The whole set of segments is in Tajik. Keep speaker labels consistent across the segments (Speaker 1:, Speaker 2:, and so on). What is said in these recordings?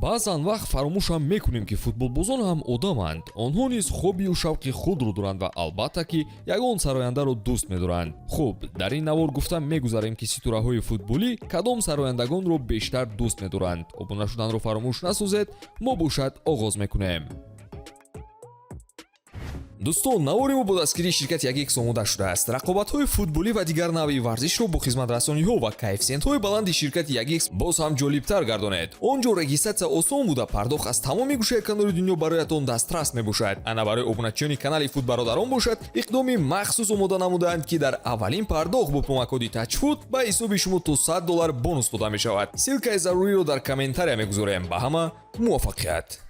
Speaker 1: Баъзан вақт фаромӯшам мекунем, ки футболбозон ҳам одаманд. Онҳо низ хоббию шавқи худро доранд ва албатта ки ягон сарояндаро дӯст медоранд. Хуб, дар ин навор гуфта мегузарем, ки ситораҳои футболӣ кадом сарояндагонро бештар дӯст медоранд. Обуна шуданро фаромӯш насозед. Мо бошад оғоз мекунем. Дӯстон, навори мо бо дастгирии ширкати Ягикс омода шудааст. Рақобатҳои футболӣ ва дигар навъи варзишро бо хизматрасониҳо ва коэффисиентҳои баланди ширкати Ягикс боз ҳам ҷолибтар гардонед. Он ҷо регистратсия осон буда, пардохт аз тамоми гӯшаи канори дунё бароятон дастрас мебошад. Ана барои обуначиёни канали Футбародарон бошад, иқдоми махсус омода намудаанд, ки дар аввалин пардохт бо промокоди Тачфут ба ҳисоби шумо то 100 доллар бонус дода мешавад. Ссылкаи заруриро дар комментария мегузорем. Ба ҳама муваффақият!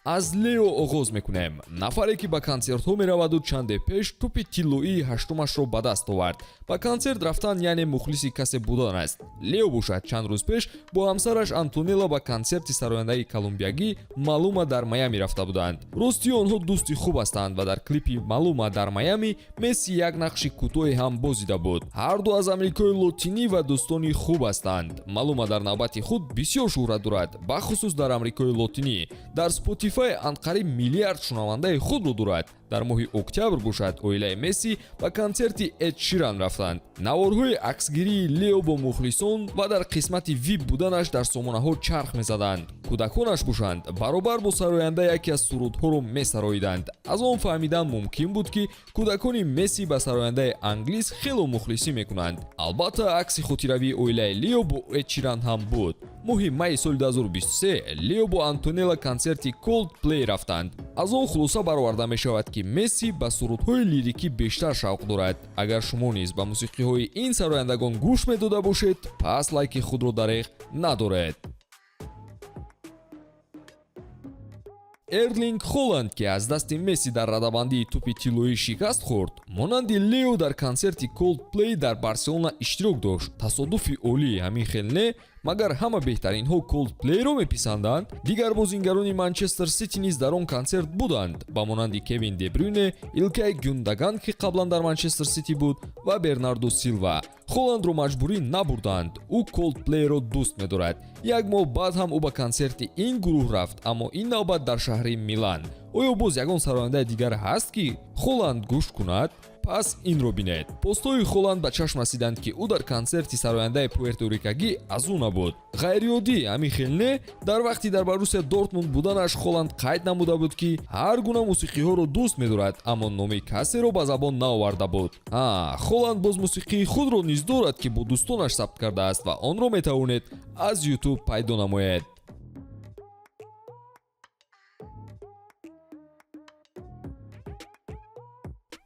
Speaker 1: Аз Лео оғоз мекунем, нафаре ки ба консертҳо мераваду чанде пеш тӯпи тиллоии ҳаштумашро ба даст овард. Ба консерт рафтан яъне мухлиси касе будан аст. Лео бошад, чанд рӯз пеш бо ҳамсараш Антонела ба консерти сарояндаи колумбиягӣ Малума дар Майами рафта буданд. Ростӣ, онҳо дӯсти хуб ҳастанд ва дар клипи Малума дар Майами Месси як нақши кӯтоҳе ҳам бозида буд. Ҳарду аз Амрикои Лотинӣ ва дӯстони хуб ҳастанд. Малума дар навбати худ бисёр шӯҳрат дорад, бахусус дар Амрикои Лотинӣ. Дар Spotify анқариб миллиард шунавандаи худро дорад. Дар моҳи октябр бошад, оилаи Месси ба консерти Эд Ширан рафтанд. Наворҳои аксгирии Лео бо мухлисон ва дар қисмати вип буданаш дар сомонаҳо чарх мезаданд. Кӯдаконаш бошанд, баробар бо сароянда яке аз сурудҳоро месароиданд. Аз он фаҳмидан мумкин буд, ки кӯдакони Месси ба сарояндаи англис хело мухлисӣ мекунанд. Албатта, акси хотиравии оилаи Лео бо Эд Ширан ҳам буд. Моҳи майи соли 2023 Лео бо Антонела консерти Coldplay рафтанд. Аз он хулоса бароварда мешавад, ки Месси ба сурудҳои лирикӣ бештар шавқ дорад. Агар шумо низ ба мусиқиҳои ин сарояндагон гӯш медода бошед, пас лайки худро дареғ надоред. Эрлинг Холланд, ки аз дасти Месси дар радабандии тӯпи тиллоӣ шикаст хӯрд, монанди Лео дар консерти Coldplay дар Барселона иштирок дошт. Тасодуфи олӣ, ҳамин хел не? Магар ҳама беҳтаринҳо Coldplay-ро меписанданд? Дигар бозингарони Манчестер Сити низ дар он консерт буданд, ба монанди Кевин Дебрюне, Илкай Гюндаган, ки қаблан дар Манчестер Сити буд, ва Бернардо Силва. Холландро маҷбурӣ набурданд, ӯ Coldplay-ро дӯст медорад. Як моҳ баъд ҳам ӯ ба консерти ин гурӯҳ рафт, аммо ин навбат дар шаҳри Милан. Оё боз ягон сарояндаи дигар ҳаст, ки Холланд гӯш кунад? Пас инро бинед. Постҳои Холланд ба чашм расиданд, ки ӯ дар консерти сарояндаи пуэрторикагӣ Азуна буд. Ғайриоддӣ, ҳамин хел не? Дар вақти дар Боруссия Дортмунд буданаш Холланд қайд намуда буд, ки ҳар гуна мусиқиҳоро дӯст медорад, аммо номи касеро ба забон наоварда буд. Ҳа, Холланд боз мусиқии худро низ дорад, ки бо дӯстонаш сабт кардааст ва онро метавонед аз Ютуб пайдо намоед.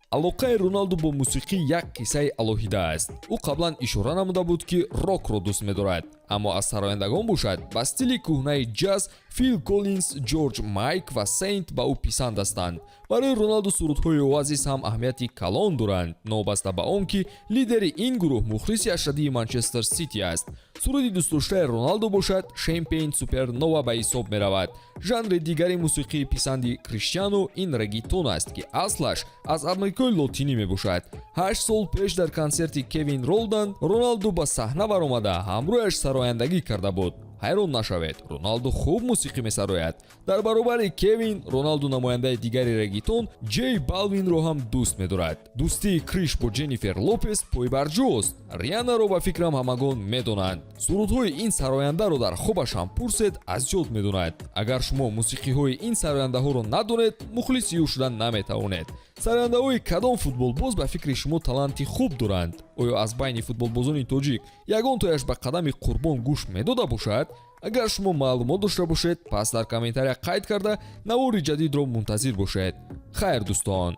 Speaker 1: Алоқаи Роналду бо мусиқӣ як қиссаи алоҳида аст. Ӯ қаблан ишора намуда буд, ки рокро дӯст медорад, аммо аз сарояндагон бошад, ба стили кӯҳнаи ҷаз Фил Коллинс, Ҷорҷ Майк ва Сейнт ба ӯ писанд ҳастанд. Барои Роналду сурудҳои Оазис ҳам аҳамияти калон доранд, новобаста ба он ки лидери ин гурӯҳ мухлиси ашаддии Манчестер Сити аст. Суруди дӯстдоштаи Роналду бошад, Шемпейн Супернова ба ҳисоб меравад. Жанри дигари мусиқии писанди Криштиану ин регитон аст, ки аслаш аз Амрикои Лотинӣ мебошад. 8 сол пеш дар консерти Кевин Ролдан Роналду ба саҳна баромада, ҳамроҳаш сарояндагӣ карда буд. Ҳайрон нашавед, Роналду хуб мусиқӣ месарояд. Дар баробари Кевин Роналду намояндаи дигари регитон Ҷей Балвинро ҳам дӯст медорад. Дӯстии Криш бо Ҷеннифер Лопес пойбарҷост. Рианаро ба фикрам ҳамагон медонанд. Сурудҳои ин сарояндаро дар хобаш ҳам пурсед, аз ёд медонад. Агар шумо мусиқиҳои ин сарояндаҳоро надонед, мухлиси ӯ шуда наметавонед. Сарояндаҳои кадом футболбоз ба фикри шумо таланти хуб доранд? Оё аз байни футболбозони тоҷик ягон тояш ба қадами Қурбон гӯш медода бошад? Агар шумо маълумот дошта бошед, пас дар комментария қайд карда, навори ҷадидро мунтазир бошед. Хайр, дӯстон.